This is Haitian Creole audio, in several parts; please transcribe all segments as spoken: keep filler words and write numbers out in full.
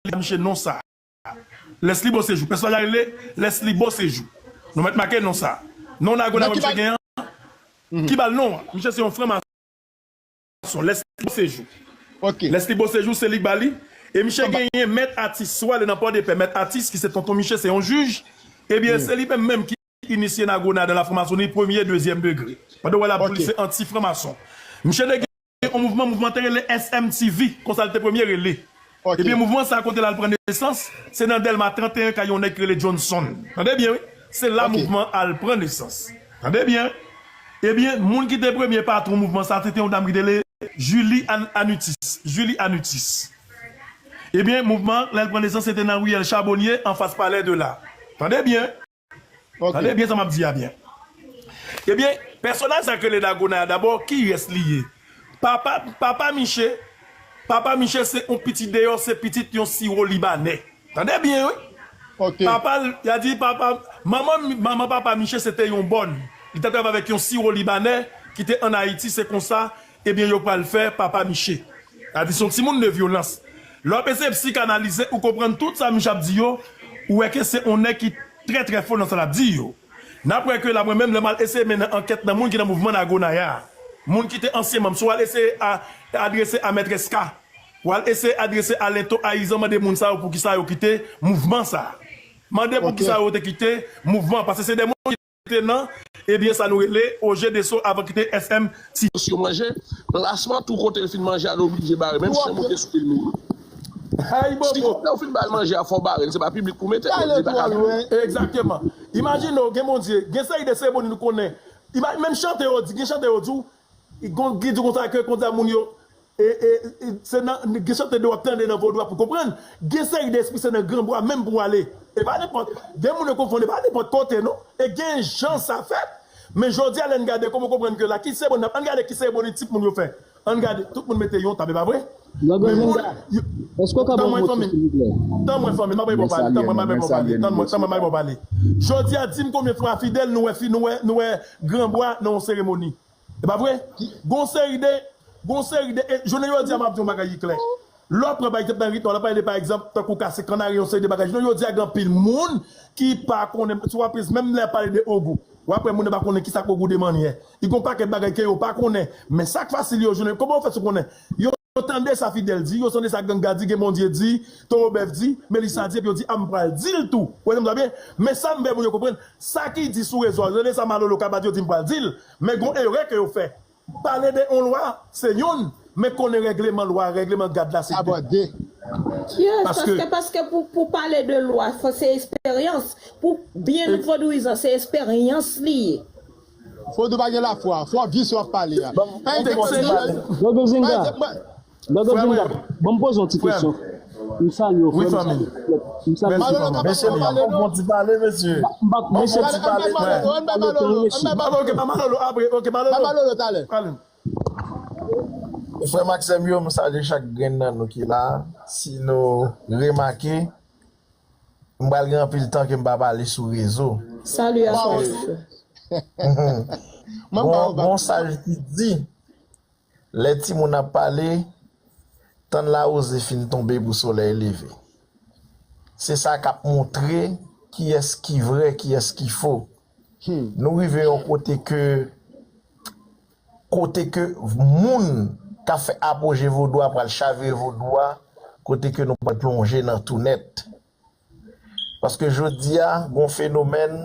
li ba misye non sa. Leslie Beauséjour. Pèsonaj la rele Leslie Beauséjour. Nou mèt make non sa. Non Nago Nago misye genyen an. Ki ba l non an? Misye se yon franmason. Leslie Beauséjour. Leslie Beauséjour, se li k ba li. E misye genyen Mèt Atis. Si w ale nan Pòdepè, Mèt Atis, ki se tonton misye, se yon jij. Ebyen, se li menm menm ki inisye Nago Nago nan la franmasoni premye, dezyèm degre. Pandan w wè l ap di w li se anti franmason. Misye te gen yon mouvman, mouvman te rele S M T V, konsa l te premye rele. Ebyen, mouvman sa a kote l al pran nesans, se nan Dèlma trannteyen kay yon nèg ki rele Johnson. Tande byen, wi. Se la mouvman al pran nesans. Tande byen. Ebyen, moun ki te premye patwon mouvman sa a, se te yon dam ki te rele Julie An-, Anutis. Julie Anutis. Ebyen, mouvman, lè l pran nesans, se te nan riyèl Chabonye, anfas Palais de la. Tande byen. Tande byen sa m ap di a byen. Ebyen, pèsonaj sa k rele Dagonaya, dabò, kiyès li ye? Papa, papa Miche, papa Miche se yon pitit deyò, se pitit yon siwo libanè. Tande byen, wi. Papa l, y a di papa, manman, manman papa Miche se te yon bòn. Li te travay avèk yon siwo libanè ki te ann Ayiti, se konsa, ebyen, yo pral fè papa Miche. Y a di se yon timoun de vyolans. Lè w ap eseye psikanalize, ou konprann tout sa Miche ap di yo, ou wè ke se yon nèg ki trè, trè fò nan sa l ap di yo. N ap wè ke la, mwen menm, lè m al eseye mennen ankèt nan moun ki nan mouvman Nagonaya a, moun ki te ansyen manm, si w al eseye a, adrese a Mètrès K, w al eseye adrese a Lento Ayizan, mande moun sa yo poukisa yo kite mouvman sa a. Mande poukisa yo te kite mouvman, paske se de moun ki te nan, ebyen, sa nou rele O G Deso avan ki te S M T. Yo manje, plasman tou kote l fin manje a, l oblije bare, menm si yon moute sou pil moun. Ay, bobo. Si kote w fin ba l manje a, fò w bare l, se pa piblik pou mete l, li pa ka bare. Egzakteman. Imajine w, gen Bondye, gen seri de seremoni nou konnen. Ima-, menm chante yo di, gen chante yo di w, gon, ki di konsa ke, konsa moun yo, e, e, e, se nan, gen chante de w ap tande nan vodou a pou konprann. Gen seri de espri, se nan granbwa menm pou w ale. E pa nenpòt, gen moun yo konfonn, e pa nenpòt kote, non. E gen jan sa fèt. Men jodi a, lè n gade, kòman w konprann ke la, ki seremoni n ap, ann gade ki seremoni tip moun yo fè. Ann gade, tout moun mete yon tab, e pa vre? Dodo Zenga, èske w ka ban m mwen, silvouplè? Tann mwen, fanmi, m ap bay bon pale, tann mwen, m ap bay bon pale, tann mwen, tann mwen, m ap bay bon pale. Jodi a, di m konbyen fwa, Fidèl, nou wè fi, nou wè, nou wè granbwa nan yon seremoni. E pa vre? Gon seri de, gon seri de, e jounen jodi a, m ap di yon bagay ki klè. Lè w pran, pa egzanp, nan ritwa, lè w pale de, pa egzanp, tankou kase kannari, yon seri de bagay. Jounen jodi a, gen anpil moun ki pa konnen, si w ap, menm lè y ap pale de Ogou, w ap wè moun nan pa konnen kisa k Ogou de mannyè. Li gon pakèt bagay ke yo pa konnen. Men sa k fasil yo, jounen, kòman yo fè sou konnen? Yo tande sa Fidèl di, yo tande sa Ganga di, gen Bondye di, Towo Bèf di, Melisa di, epi yo di, a, m pral di l tou. Ou wè sa m di w la byen? Men sa m vle moun yo konprann, sa ki di sou rezo a, yo tande sa Malolo ka bat, yo di, m pral di l. Men gon erè ke yo fè. Pale de yon lwa, se youn, men konnen règleman lwa, règleman gad la, se de. Abòde. Yes, paske, paske pou, pou pale de lwa, fò se esperyans. Pou byen vodouyizan, se esperyans li ye. Vodou pa gen lafwa, fò w ap viv sa w ap pale a. Ban m, ban m poze yon ti pale. Dodo Zenga. Dodo Zenga, ban m poze yon ti kesyon. M salye w, frè m. M salye w. Mesye, m ap fè yon bon ti pale, mesye. M ap, mesye, ti pale, frè. Ba Malolo, ba Malolo, ba Malolo. Frè m ak sè m yo, m salye chak grenn nan nou ki la. Si nou remake, m pral gen anpil tan ke m pa pale sou rezo. Salut à toi, frè. Gon, gon saj ki di, lè timoun ap pale, tann lawouze fin tonbe pou solèy leve. Se sa k ap montre kiyès ki vrè, kiyès ki fo. Nou rive yon kote ke, kote ke moun k ap fè apoje vodou a pral chavire vodou a, kote ke nou pral plonje nan tou nèt. Paske jodi a, gon fenomèn,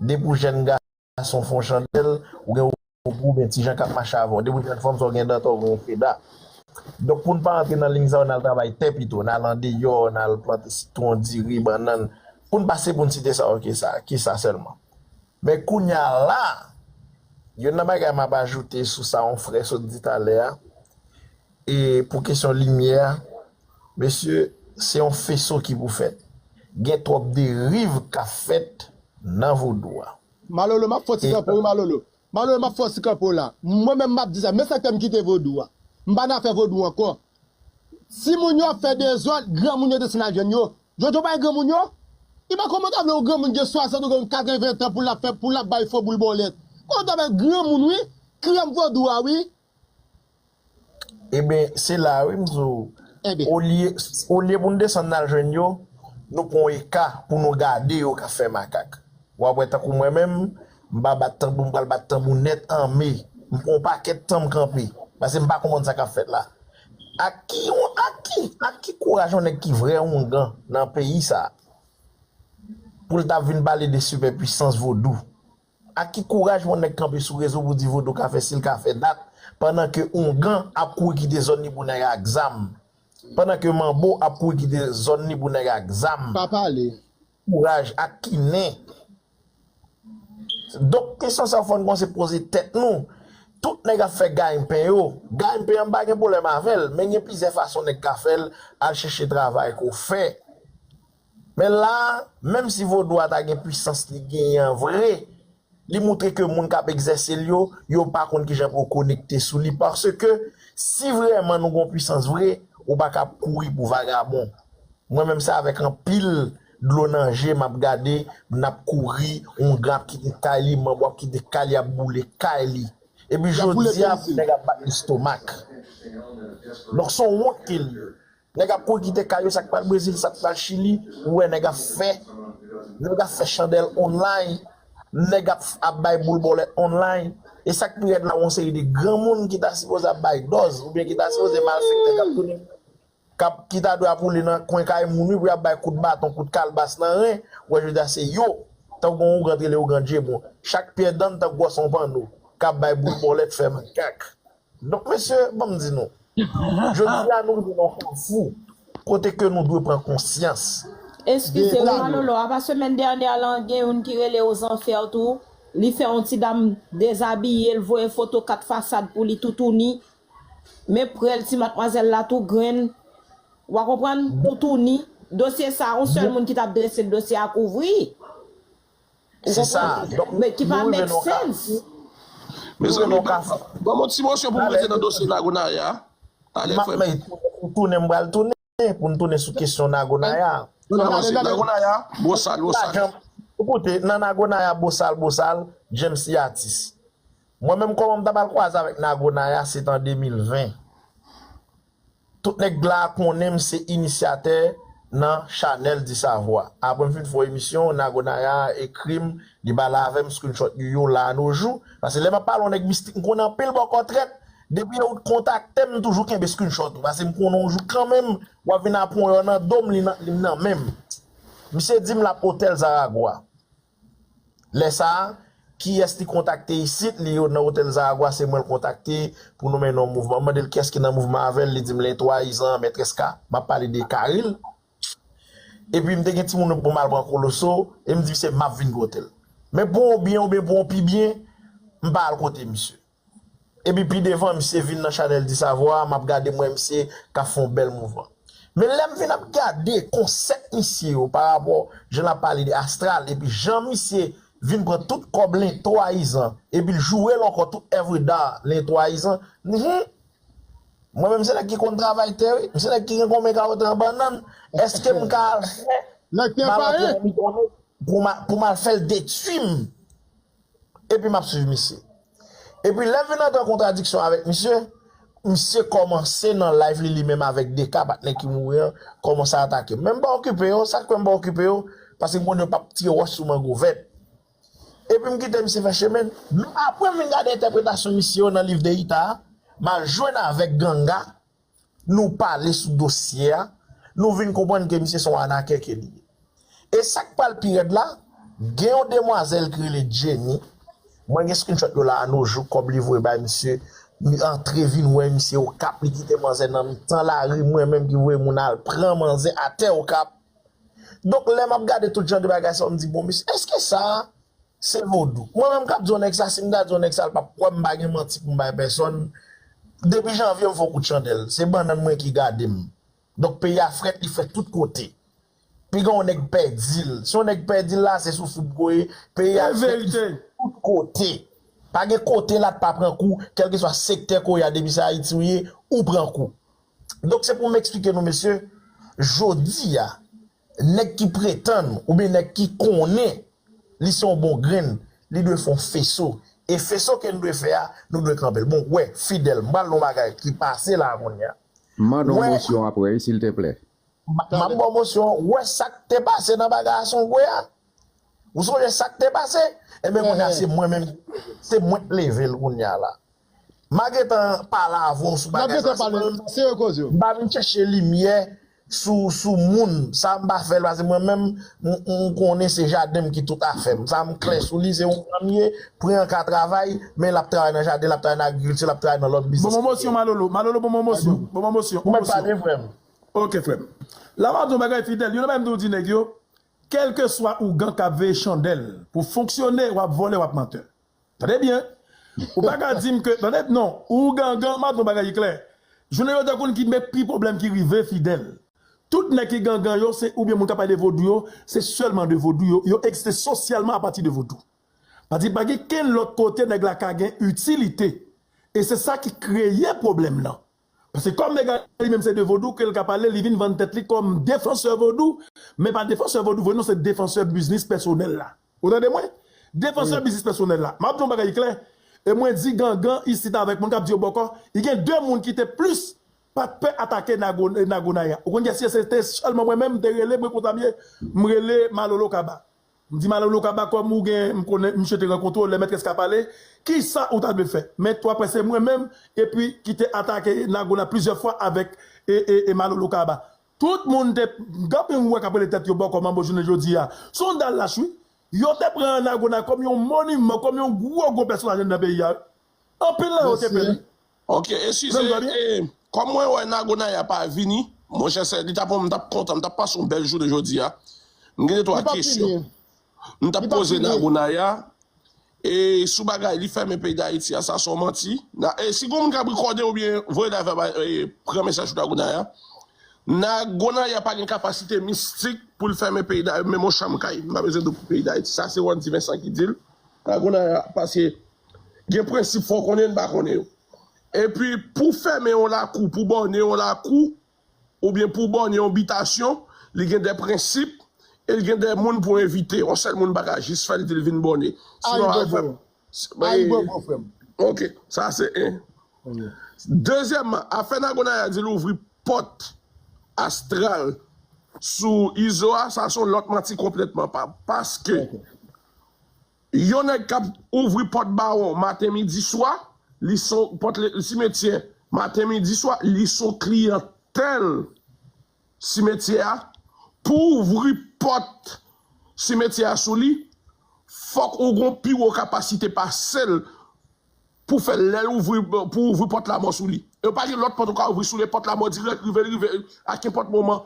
depi w jèn gason fè yon chandèl, ou gen Ogou, oubyen ti jan k ap mache avè w. Depi w jèn fanm, sa w gen dantò, ou gen freda. Donk, pou n pa rantre nan liy sa yo, n al travay tè pito, n al andeyò, n al plante sitwon, diri, bannann. Pou n pase, pou n site sa yo, ki sa, ki sa sèlman. Men kounye a la, youn nan bagay m ap ajoute sou sa yon frè sot di talè a, e pou kesyon limyè a, mesye, se yon feso ki pou fèt. Gen twòp deriv k ap fèt nan vodou a. Malolo, m ap fè yon ti kanpe, wi, Malolo. Malolo, m ap fè yon ti kanpe w la. Mwen menm, m ap di sa, men sektè m kite vodou a. M pa nan afè vodou ankò. Timoun yo ap fè dezòd, granmoun yo desann al jwenn yo. Jodi a, w pa wè granmoun yo? Imajine'w, kòman ta vle yon granmoun gen swasant ou gen katreven tan pou l ap fè, pou l ap bay fo boul bòlèt? Kòman ta vle granmoun, wi, krèm vodou a, wi. Ebyen, se la, wi, m di w, Enben. Olye, olye pou n desann n al jwenn yo, nou pran yon eka pou nou gade yo k ap fè makak. W ap wè tankou mwen menm, m pa bat tanbou, m pral bat tanbou nèt an me. M pran yon pakèt tan m kanpe. Paske m pa konprann sa k ap fèt la. Ak ki, ak ki, ak ki kouraj yon nèg ki vrè oungan nan peyi sa a pou l ta vin pale de sipèpwisans vodou? Ak ki kouraj yon nèg kanpe sou rezo pou di vodou ka fè si l ka fè dat, pandan ke oungan ap kouri kite zòn li pou nèg ak zam? Pandan ke manbo ap kouri kite zòn li pou nèg ak zam? Pa pale. Kouraj ak ki nen? Donk, kesyon sa yo fò n kòmanse poze tèt nou. Tout nèg ap fè gayenpen yo. Gayenpen an, m pa gen pwoblèm avè l, men gen plizyè fason nèg ka fè l, al chèche travay ke w fè. Men la, menm si vodou a ta gen pwisans li genyen an vre, li moutre ke moun k ap egzèse l yo, yo pa konn kijan pou yo konekte sou li. Paske si vrèman nou gen yon pwisans vre, ou pa ka ap kouri pou vagabon. Mwen menm se avèk anpil dlo nan je m ap gade, n ap kouri, oungan ap kite kay li, manbo ap kite kay li, ap boule kay li. Epi jodi a, nèg ap bat lestomak. Donk, se yon wont ke l ye. Nèg ap kouri kite kay yo, sa k pral Brezil, sa k pral Chili, ou wè nèg ap fè, nèg ap fè chandèl online, nèg ap, ap bay boul bòlèt online. E sa k pi rèd la, yon seri de granmoun ki ta sipoze ap bay dòz, oubyen ki ta sipoze malfektè k ap tounen, k ap, ki ta dwe ap woule nan kwen kay moun wi, pou y ap bay kout baton, kout kalbas nan ren, ou wè jodi a se yo, tankou yon ougant rele ougant Djebon. Chak pyè dann tankou gwòs yon panno, k ap bay boul bòlèt fè makak. Donk, mesye, ban m di nou, jodi a nou rive nan yon kafou kote ke nou dwe pran konsyans. Eskize m, Malolo, apa semèn dènyè lan, gen youn ki rele Ozanfè tou. Li fè yon ti dam dezabiye, l voye foto kat fasad pou li toutouni. Men prèl ti matmwazèl la tou grenn. W a konprann? Toutouni. Dosye sa, yon sèl moun ki t ap drese dosye a kouvri. Se sa. Donk, Men ki pa make sense. Mezanmi, ban mwen ti mòso pou m rete nan dosye Nagonaya. Ale, frè m. Tounen, m pral tounen pou n tounen sou kesyon Nagonaya. Nagonaya, bosal, bosal. Ou koute, nan Nagonaya, bosal, bosal, James li atis. Mwen menm, kòman m ta pral kwaze avèk Nagonaya, se t an de mil ven. Tout nèg la konnen m se inisyatè nan chanèl Di Savwa. Apre m fin fè yon emisyon, Nagonaya ekri m, li pale avè m, screenshot yo yo la a no jou. Paske lè m ap pale yon nèg mistik, m konnen anpil bòkò trèt, depi yo kontakte m, m toujou kenbe screenshot ou. Paske m konnen yon jou kanmenm, w ap vin ap pran yon nan do m, li nan, li nan men m. Misye di m l ap Otèl Zaragwa. Lè sa a, kiyès li kontakte isit, li yo nan Otèl Zaragwa, se mwen l kontakte pou nou mennen yon mouvman. M mande l kiyès ki nan mouvman avè l, li di m lentwayizan Mèt Eska, m ap pale de Karil. Epi m te gen timoun pou m al pran Koloso, e m di misye m ap vin kote l. Men pou yon byen oubyen pou yon pi byen, m pa al kote misye. Epi pi devan, misye vin nan chanèl Di Savwa, m ap gade, m wè misye k ap fè yon bèl mouvman. Men lè m vin ap gade konsèp misye yo pa rapò jan l ap pale de astral, epi jan misye vin pran tout kòb lentwayizan, epi l joure l ankò tout èvre da lentwayizan, mhm. Mwen menm se nèg ki konn travay tè wi, m se nèg ki gen konbyen kawote an bannann, èske m ka al fè Nèg ki anpaye. Pou m al fè l detwi m? Epi m ap swiv misye. Epi lè m vin antre an kontradiksyon avèk misye, misye kòmanse nan live li, li menm avèk de ka patnè ki mouri an, kòmanse atake m. Men m pa okipe yo, sa k fè m pa okipe yo, paske m konnen yo p ap tire wòch sou mango vèt. Epi m kite misye fè chemen l. Men apre m vin gade entèpretasyon misye yo nan liv de Ita a, m al jwenn avèk Ganga, nou pale sou dosye a, nou vin konprann ke misye se yon anakè ke li ye. E sa k pral pi rèd la, gen yon demwazèl ki rele Jenny, mwen gen screenshot yo la a no jou, kòb li voye bay misye, li antre vin wè misye Okap, li kite manzè nan mitan lari, mwen menm ki voye moun al pran manzè atè Okap. Donk lè m ap gade tout jan de bagay sa yo, m di bon, mesye, èske sa a se vodou? Mwen menm k ap di yon nèg sa, si m ta di yon nèg sa, l p ap kwè m, m pa gen manti pou m bay pèsòn. Depi janvye, m fè yon kout chandèl. Se bannann mwen ki gade m. Donk peyi a frèt, li frèt tout kote. Piga yon nèg pèdi l. Si yon nèg pèdi l la, se sou foub ko ye. Peyi a frèt, li frèt tout kote. Pa gen kote la t pa pran kou, kèlkeswa sektè ko ye a, depi se Ayiti ou ye, ou pran kou. Donk se pou m eksplike nou, mesye, jodi a, nèg ki pretann oubyen nèg ki konnen li se yon bon grenn, li dwe fè yon feso. E feso ke n dwe fè a, nou dwe kanpe l. Bon, wè, Fidèl, m pral di yon bagay ki pase la a kounye a. M mande yon mosyon apre, silteplè. M ap ba w mosyon an. Ou wè sa k te pase nan bagay Asongwe a? Ou sonje sa k te pase? Ebyen, kounye a, se mwen menm, se mwen k leve l kounye a la. M a gentan pale avè w sou bagay sa. M pa vin chèche limyè sou, sou moun. Sa m pa fè l, paske mwen menm, m, m konnen se jaden m ki tout afè m. Sa m klè sou li, se yon granm ye, pran ka travay, men l ap travay nan jaden, l ap travay nan agrikilti, l ap travay nan lòt biznis. Bon, bon mosyon, Malolo. Malolo, bon, bon mosyon. Bon, bon mosyon. Ou mèt pale, frè m. Ok, frè m. La, m ap di yon bagay, Fidèl. Youn nan bagay m toujou di nèg yo, kèlkeswa ougan k ap veye chandèl pou fonksyone, w ap vòlè, w ap mantè. Tande byen. Ou pa ka di m ke, tande, non, ou gangan, m ap di yon bagay ki klè. Jounen jodi a, konn ki men pi pwoblèm ki rive, Fidèl. Tout nèg ki gangan yo, se oubyen moun k ap pale de vodou yo, se sèlman de vodou yo, yo egziste sosyalman apati de vodou. Pati pa gen kenn lòt kote nèg la ka gen itilite. E se sa ki kreye pwoblèm nan. Paske kòm nèg la li menm se de vodou ke l ka pale, li vin vann tèt li kòm defansè vodou, men pa defansè vodou vre non, se defansè biznis pèsonèl la. Ou tande mwen? Defansè biznis pèsonèl la. M ap di yon bagay klè, e mwen di gangan isit avèk moun k ap di yo bòkò, li gen de moun ki te plis pa t pè atake Nago, Nagonaya. Ou konn kiyès se te sèlman mwen menm, m te rele, mwen konsa m ye, m rele Malolo Kaba. M di Malolo Kaba, kòm ou gen, m konnen misye te rankontre w, lè Mèt Eska pale, kisa ou ta dwe fè? Men tou aprè se mwen menm, epi ki te atake Nagona plizyè fwa avèk e, e, e Malolo Kaba. Tout moun te, gen anpil moun wè k ap rele tèt yo bòkò manbo jounen jodi a. Se yon dal lach wi. Yo te pran Nagona kòm yon moniman, kòm yon gwo, gwo pèsonaj anndan peyi a. Anpil nan yo te pè wi. Ok, eskize, e, kòm mwen wè Nagonaya pa vini, monchè, se, li t ap, m t ap kontan, m t ap pase yon bèl jounen jodi a. M gen de twa kesyon. M t ap poze Nagonaya, e sou bagay li fèmen peyi Dayiti a, sa se yon manti. Na, e si gon moun k ap rekòde oubyen voye live la, e, pran mesaj sou Nagonaya. Nagonaya pa gen kapasite mistik pou l fèmen peyi Dayiti, menm yon chanm kay. M pa bezwen di w pou peyi Dayiti. Sa se Wandy Vincent ki di l. Nagonaya, paske gen prensip fò w konnen, n pa konnen yo. Epi, pou fèmen yon lakou, pou bòne yon lakou, oubyen pou bòne yon bitasyon, li gen de prensip, e li gen de moun pou envite. Yon sèl moun pa ka jis fè l di l vin bòne. Sinon, Ayibobo, frè m. Ok, sa se en. Dezyèmman, afè Nagonaya di l ouvri pòt astral sou Izo a, sa se yon lòt manti konplètman. Pa, paske yon nèg k ap ouvri pòt bawon maten, midi, swa, li se yon pòt le-, simetyè maten, midi, swa, li se yon kliyantèl simetyè a. Pou ouvri pòt simetyè a sou li, fòk ou gon pi wo kapasite pase l pou fè lè l ouvri, pou ouvri pòt lamò sou li. E pa gen lòt pòt ou ka ouvri sou li, pòt lamò dirèk rive, l rive a kenpòt moman.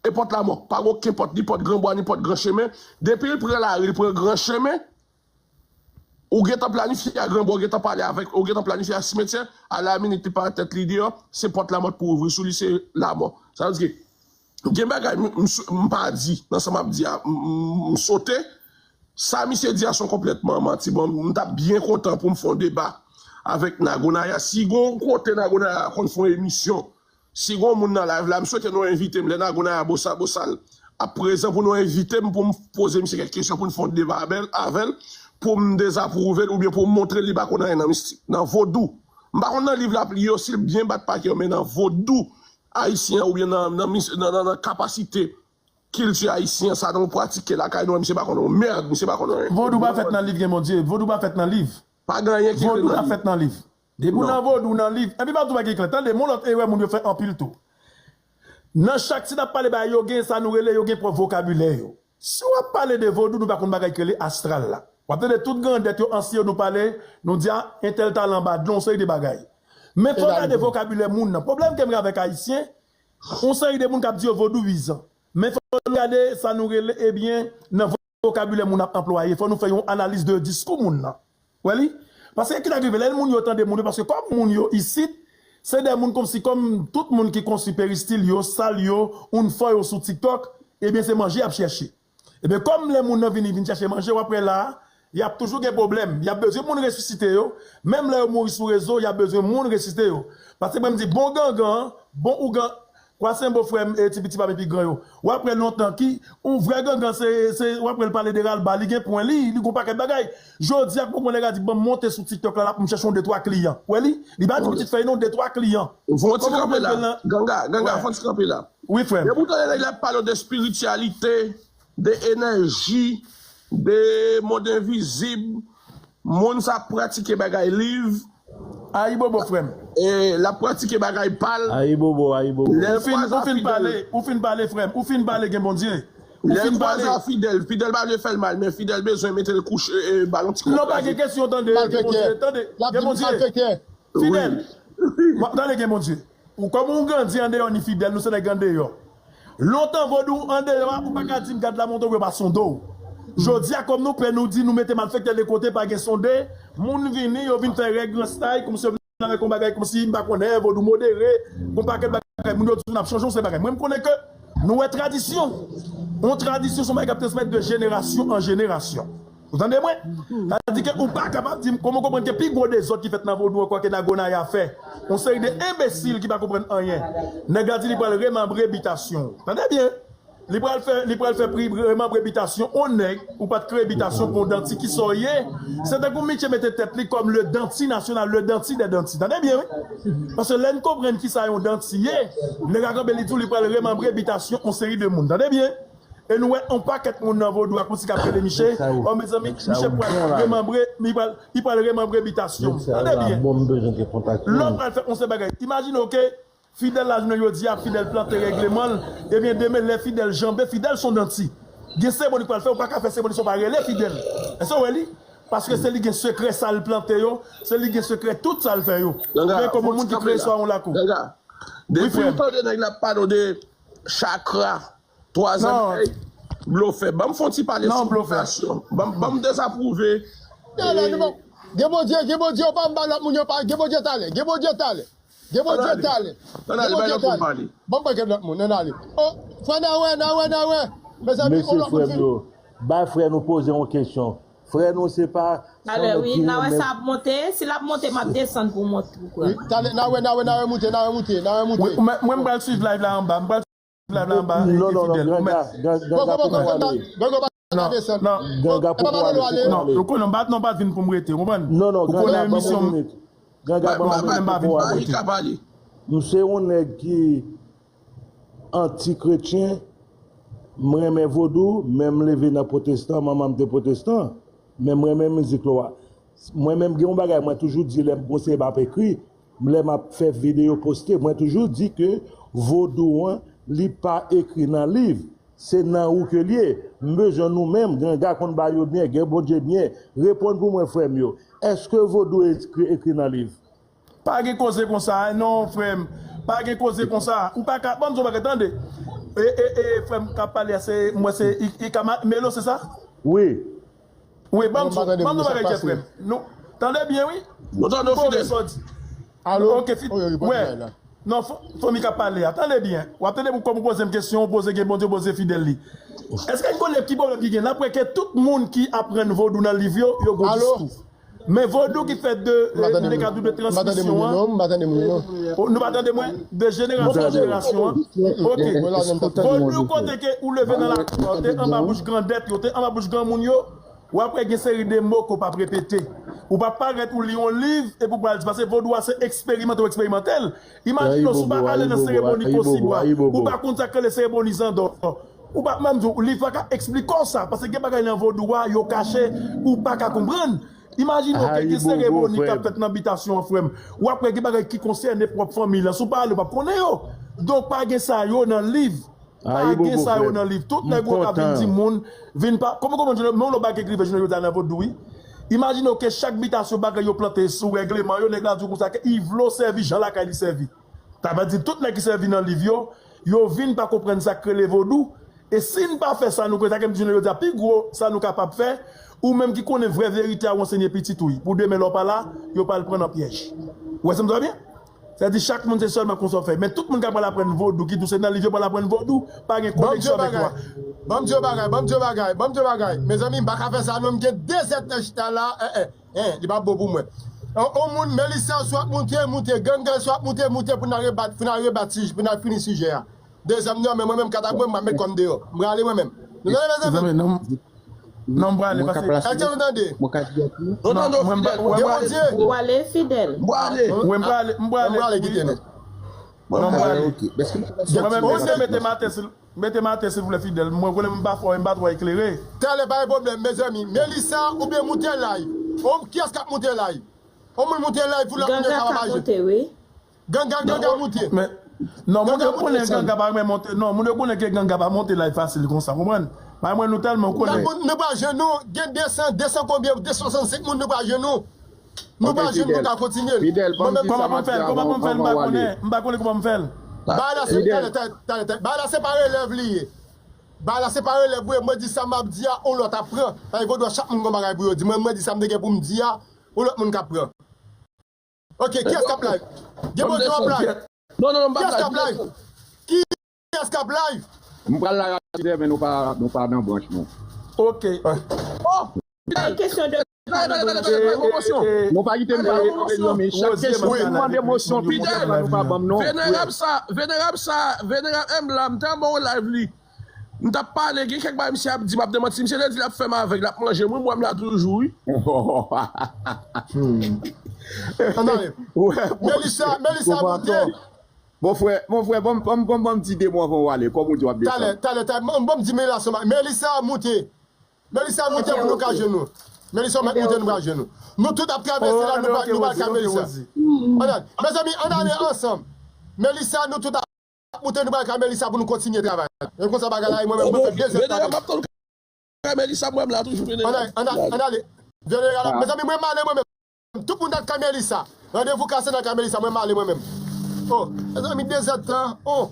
E pòt lamò. Pa gen okenn pòt, ni pòt gran bwa, ni pòt gran chemen. Depi l pran lari, l pran gran chemen, ou gentan planifye a gran bwa, ou gentan pale avèk, ou gentan planifye a simetyè, a la minit li pa tèt li deyò, se pòt lamò pou ouvri sou li, se lamò. Sa vle di ke gen bagay m, m, m pa di, nan sa m ap di a, m, m, m sote. Sa misye di a se yon konplètman manti. Bon, m t ap byen kontan pou m fè yon deba avèk Nagonaya. Si gon kote Nagonaya konn fè yon emisyon, si gon moun nan live la, m swete nou envite m. Lè Nagonaya Bosa, Bosal ap prezan pou nou envite m, pou m poze misye kèk kesyon, pou n fè yon deba avè l, avè l, pou m dezapwouve l, oubyen pou m montre l li pa konn anyen nan mistik, nan vodou. M pa konn nan liv l ap li yo, si l byen bat pa kè yo, men nan vodou ayisyen an, oubyen nan, nan, nan, nan, nan kapasite kilti ayisyen an, sa nou pratike lakay nou an, misye pa konn yon mèd, misye pa konn anyen. Vodou pa fèt nan liv, gen Bondye. Vodou pa fèt nan liv. Pa gen anyen ki ekri nan liv. Vodou pa fèt nan liv. Depi w nan vodou, w nan liv. Epi m ap di w bagay ki klè. Tande, m yon lòt erè moun yo fè anpil tou. Nan chak, si n ap pale bagay yo, gen sa nou rele, yo gen pwòp vokabilè yo. Si w ap pale de vodou, nou pa konn bagay ki rele astral la. W ap tande tout grandèt yo, ansyen yo, nou pale, nou di a, entèl t al anba dlo, yon seri de bagay. Men fò w gade vokabilè moun nan. Pwoblèm ke m gen avèk ayisyen, yon seri de moun k ap di yo vodouyizan. Men fò nou gade sa nou rele, ebyen, nan vokabilè moun ap anplwaye. Fò nou fè yon analiz de diskou moun nan. Wè li? Paske ki ta rive lè moun yo tande moun yo, paske kòm moun yo isit, se de moun kòmsi kòm tout moun ki konstwi peristil yo, sal yo, ounfò yo sou TikTok, ebyen se manje y ap chèche. Ebyen kòm lè moun nan vini, vin chèche manje, w ap wè la, y ap toujou gen pwoblèm. Y ap bezwen moun resisite yo. Menm lè yo mouri sou rezo, y ap bezwen moun resisite yo. Paske mwen m di bon gangan, bon ougan, Kwa Senbo frè m, e, ti piti pa m epi gran yo. W ap wè lontan ki, yon vrè gangan, se, se, w ap wè l pale de ralba, li gen pwen li, li gon pakèt bagay. Jodi a, konprann nèg la di, "Ban m monte sou TikTok la, l ap m chèche yon de twa kliyan." Wè li, li pa di pitit fèy non, de twa kliyan. Fè yon ti kanpe la. Ganga, Ganga, fè yon ti kanpe la. Wi, frè m. Depi w tande nèg la ap pale de espirityalite, de enèji, de mond envizib, moun sa ap pratike bagay liv, Ayibobo, frè m. E, l ap pratike bagay pa l. Ayibobo, ayibobo. Ou fin, ou fin pale, ou fin pale, frè m. Ou fin pale, gen Bondye. Ou fin pale. Fidèl, Fidèl pa vle fè l mal, men Fidèl bezwen mete l kouche, e, ba l yon ti konprann. Non, pa gen kesyon, tande, gen Bondye, tande, gen Bondye. Fidèl, tande, gen Bondye. Ou kòm ou grandi andeyò ni Fidèl, nou se nèg andeyò. Lontan vodou andeyò a, ou pa ka di m gad la montre w yo pa sonde w. Jodi a, kòm nou pè, nou di nou mete malfektè de kote, pa gen sonde, moun vini, yo vin fè règ nan stay, kòmsi yo vin avèk yon bagay, kòmsi m pa konnen, vodou modere, gon pakèt bagay, moun yo di nou ap chanje, yon seri bagay. Mwen, m konnen ke nou wè tradisyon. Yon tradisyon, se yon bagay k ap transmèt de jenerasyon an jenerasyon. Ou tande mwen? Sa vle di ke ou pa kapab di m, kòman w konprann ke pi gwo dezòd ki fèt nan vodou ankò ke Nagonaya fè? Yon seri de enbesil ki pa konprann anyen. Nèg la di li pral remanbre bitasyon w. Tande byen. Li pral fè, li pral fè pri remanbre bitasyon yon nèg, ou pa t kreye bitasyon pou yon danti, ki sa w ye? Se tankou Mitye mete tèt li kòm le danti nasyonal, le danti dè danti. Tande byen, wi. Paske lè n konprann ki sa yon danti ye, nèg la kanpe li di w li pral remanbre bitasyon yon seri de moun. Tande byen. E nou wè yon pakèt moun nan vodou a kòmsi k ap rele Miche. Oh, mezanmi, Miche pral remanbre, li pral, li pral remanbre bitasyon. Tande byen. Lè w pral fè yon seri bagay. Imajine w ke Fidèl la, jounen jodi a, Fidèl plante règleman l. Ebyen, demen, lè Fidèl janbe, Fidèl se yon danti. Gen seremoni k pral fè, ou pa ka fè seremoni san w pa rele Fidèl. Èske w wè li? Paske se li gen sekrè sa l plante yo, se li gen sekrè tout sa l fè yo. Ou gen kòm yon moun ki kreye istwa yon lakou. Wi, frè m. Depi w tande nèg la ap pale w de chakra, twazan, blofè. Ban m fè yon ti pale sou bitasyon. Ban m, ban m dezapwouve. Gen Bondye, gen Bondye, ou pa m ba lòt moun yo pa, gen Bondye talè, gen Bondye talè. Gen Bondye talè. Gen Bondye talè. Ban m pran kèk lòt moun, ann ale. Oh, frè Nawè, Nawè, Nawè. Mezanmi, on lòt moun vin. Bay frè nou poze yon kesyon. Frè nou se pa, se yon nèg ki renmen. Talè, wi, Nawè sa ap monte. Si l ap monte, m ap desann pou mont pou kwè. Wi, talè, Nawè, Nawè, Nawè moute, Nawè moute, Nawè moute. Wi, mwen, mwen m pral swiv live la anba. M pral swiv live la anba. Non, non, non, Ganga, Ganga poko ale. Ganga poko ale. Non, non, ou konnen m pa, non, pa vin pou m rete, ou konprann? Non, non, Ganga, ban m yon minit. Ganga, ban m yon minit pou pale. M se yon nèg ki anti-kretyen, m renmen vodou, men m leve nan pwotestan, manman m te pwotestan, men m renmen mizik lwa. Mwen menm, gen yon bagay mwen toujou di lè m konseye m ap ekri, lè m ap fè videyo poste, mwen toujou di ke vodou an, li pa ekri nan liv, se nan ou ke l ye. M bezwen nou menm, Ganga konn ba yo byen, gen Bondye byen, reponn pou mwen, frè m yo. Èske vodou ekri, ekri nan liv? Pa gen koze konsa, non, frè m. Pa gen koze konsa. Ou pa ka, ban m di w bagay, tande. E, e, e, frè m k ap pale a, se, m wè se I-, Ikama, Melo, se sa? Wi. Wi, ban m di w, ban m di w bagay, frè m. Nou, tande byen, wi. Nou tande w fidèl. Alo? Ok, fi-, wè. Non, fo-, fanmi k ap pale a, tande byen. W ap tande pou kòm ou poze m kesyon, ou poze gen Bondye, ou poze fidèl li. Èske n konnen ki pwoblèm ki gen? N ap wè ke tout moun ki aprann vodou nan liv yo, yo gon diskou. Men vodou ki fèt de, eh, m te ka di w de transmisyon an. Oh, nou pa tande mwen? De jenerasyon an jenerasyon an. Ok. Vodou kote ke ou leve nan lakou a, ou te anba bouch grandèt yo, te anba bouch granmoun yo, w ap wè gen seri de mo ke w p ap repete. Ou p ap parèt ou li yon liv epi w pral di, paske vodou a se eksperimante w eksperimante l. Imajine w, si w pa ale nan seremoni Kosibwa, ou pa konn sa k rele seremoni Zandò. Ou pa, m ap di w, liv pa ka eksplike w sa, paske gen bagay nan vodou a, yo kache, ou pa ka konprann. Imajine w ke gen seremoni k ap fèt nan bitasyon an, frè m. W ap wè gen bagay ki konsène pwòp fanmi lan. Si w pa ale, w p ap konnen yo. Donk, pa gen sa yo nan liv. Pa gen sa yo nan liv. Tout nèg yo k ap vin di moun, vin pa, kòman, kòman, men yon lòt bagay ki rive jounen jodi a nan vodou, wi. Imajine w ke chak bitasyon bagay yo plante sou règleman yo, nèg la di w konsa ke Ivlo sèvi jan lakay li sèvi. Sa vle di tout nèg ki sèvi nan liv yo, yo vin pa konprann sa k rele vodou. E si n pa fè sa, nou konnen sa ke m di jounen jodi a, pi gwo sa nou kapab fè, ou menm ki konnen vrè verite a, w ansenye pitit ou, pou demen lè w pa la, yo pa al pran nan pyèj. Ou wè sa m di w byen? Sa vle di chak moun se sèlman konsa w fè. Men tout moun k ap pral aprann vodou, ki di w se nan liv yo pral aprann vodou, pa gen koneksyon avèk lwa. Ban m di w bagay, ban m di w bagay, ban m di w bagay. Mezanmi, m pa ka fè sa non, m gen de zèdtan chita la, eh, eh. Hein, li pa bon pou mwen. On, on moun, Melissa, swa ap moute, moute. Ganga, swa ap moute, moute pou n al rebat, pou n al rebat sij-, pou n al fini sijè a. De zam nan, men mwen menm, katapwen, m ap met kò m deyò. M prale mwen menm. Nou tande, mezanmi? Zanmi, non, non, m prale, pase. Èske nou tande? Mwen ka di ati. Non, non, non, Fidèl. Bondye. Ou ale, Fidèl. Mwen ale. Wi, m prale, m Mwen prale. prale kite nou. Non, m prale. Ok. Èske nou ka Mwen menm, Bondye. mete maten, sil- mete maten, silvouplè, Fidèl. Mwen konnen m pa fò, m pa twò eklere. Talè pa gen pwoblèm, mezanmi. Melissa, oubyen moute live. Om, kiyès k ap moute live? On moun moute live pou lòt moun yo Ganga ka ka rabaje. Monte, wi. Ganga, Ganga moute. Men, non, moun yo Ganga moute konnen sèl. Ganga pa renmen monte. Non, moun yo konnen ke Ganga pa monte live fasil konsa, konprann? Bay mwen nou tèlman Gade konnen. moun nou pa jwenn nou, gen de san, de san konbyen, de san swasannsenk moun nou pa jwenn nou. Nou pa jwenn nou ka kontinye. Fidèl, ban m di sa Kòman m pou m ap di fè l? Kòman pou avan, m fè l? M pa avan w ale. Konnen. M pa konnen kòman pou m fè l. Bagay la se, talè, talè, talè, talè. Bagay la se pa relèv li ye. Bagay la se pa relèv vre. Mwen di sa m ap di a, on lòt ap pran. Bagay vodou a, chak moun gon bagay pou yo di. Mwen, mwen di sa m te gen pou m di a, on lòt moun k ap pran. Ok, kiyès k ap live? Gen Bondye w ap live. Non, non, non, m pa Kiyès k ap live? Kiyès k ap live? M pral la rapid, men nou pa, nou pa nan branch nou. Ok. Oh! Pa kesyon de Rete, rete, rete, rete, mosyon. Nou pa kite m pale, mezanmi. Chak Rosie, kesyon mwen ki mande mosyon, nou pa ban m non. Venerab sa, venerab sa, venerab M la, m te anba yon live li. M t ap pale, gen kèk bagay misye ap di, m ap demanti. Misye te di l ap fè m avèg, l ap manje m, wi, m wè m la toujou, wi. Ann ale. Melissa, Melissa moute. Mon frè, mon frè, ban m, ban m, ban m, ban m di de mo anvan w ale. Kòm ou di w ap Talè, desann. Talè, talè. Bon, bon, m di Melissa, Melissa moute. Melissa moute pou nou ka jwenn nou. Melissa mèt moute, nou ka jwenn nou. Nou tout ap travèse la, nou pa, nou pa ka Melissa. Ann ale. Mezanmi, ann ale ansanm. Melissa, nou tout ap moute, nou pa ka Melissa pou nou kontinye travay. E konsa bagay la, e mwen menm, mwen fè de zèdtan. Venerab ap tann kay Melissa, mwen m la toujou, Ann ale, venerab. Ann ale, ann ale. Vini, gade. Mezanmi, mwen m ale mwen menm. Tout moun nan kay Melissa. Randevou kase nan kay Melissa, mwen m ale mwen menm. Oh, mezanmi, de zèdtan. Oh.